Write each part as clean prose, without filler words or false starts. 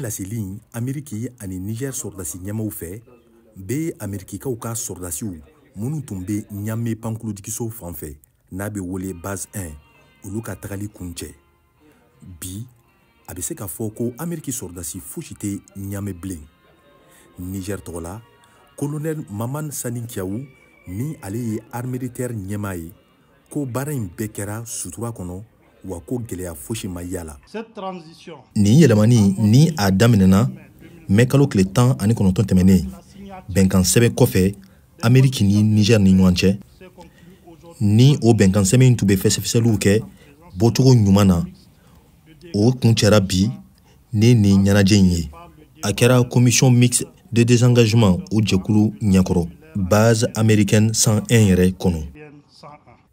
laseli in Ameriki ani Niger sɔrɔdasi ɲɛmaaw fɛ bɛ Amerikikaw ka sɔrɔdasiw minnu tun bɛ Ɲame pankulujigiso fan fɛ n'a bɛ wele base 1, olu ka tagali kuncɛ. Bi a bɛ se k'a fɔ ko Ameriki sɔrɔdasi fosi tɛ Ɲame bilen. Niger tɔgɔ la, colonel Maman Sani Kiyawu, ni ale ye armée de terre ɲɛmaa ye, ko baara in bɛɛ kɛra sutura kɔnɔ, wa ko gɛlɛya fosi ma y'a la. Nin yɛlɛmani ni a daminɛna mɛ kalo tile 19 tɛmɛnen, bɛnkan sɛbɛn kɔfɛ Ameriki ni Niger ni ɲɔgɔn cɛ, ni o bɛnkan sɛbɛn in tun bɛ fɛsɛfɛsɛliw kɛ bɔcogo ɲuman na, o kuncɛra bi ni nin ɲɛnajɛ in ye. A kɛra commission mixte de désengagement o jɛkulu ɲɛkɔrɔ, base américaine 101 yɛrɛ kɔnɔ.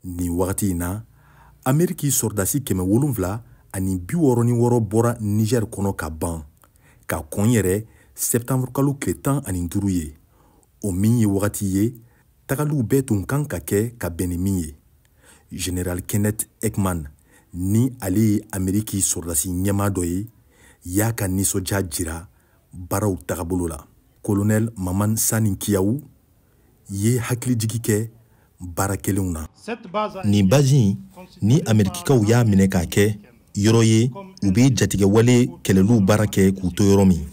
Nin wagati in na, Ameriki sɔrɔdasi 766 bɔra Niger kɔnɔ ka ban, ka kɔn yɛrɛ septembre kalo tile 15 ye, o min ye wagati ye tagaliw bɛɛ tun kan ka kɛ ka bɛn ni min ye. Général Kenneth Ekman, ni ale ye Ameriki sɔrɔdasi ɲɛmaa dɔ ye, y'a ka nisɔndiya jira baaraw tagabolo la. Colonel Maman Sani Kiyawu ye hakilijigi kɛ baara kelenw na. Nin base in ni Amerikikaw y'a minɛ k'a kɛ yɔrɔ ye u bɛ jatigɛwale kɛlɛliw baara kɛ k'u to yɔrɔ min,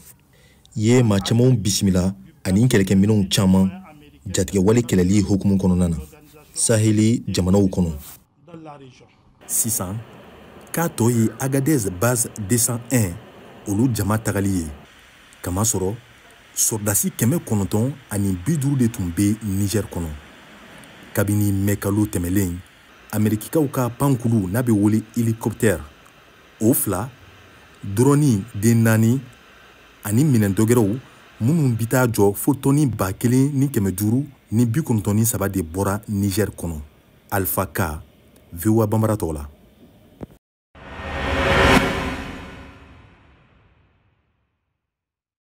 ye maa camanw bisimila ani kɛlɛkɛminɛnw caman jatigɛwale kɛlɛli hukumu kɔnɔna na Saheli jamanaw kɔnɔ. Sisan k'a tɔ ye Agadez base 201 olu jama tagali ye, kamasɔrɔ sɔrɔdasi 950 de tun bɛ Niger kɔnɔ. Kabini mɛ kalo tɛmɛlen, Amerikikaw ka pankulu n'a bɛ wele hélicoptère o fila, drone den naani ani minɛn dɔgɛrɛw minnu bɛ taa jɔ fo tɔni 1593 de bɔra Niger kɔnɔ. Alpha K, VOA Bambara tɔgɔ la.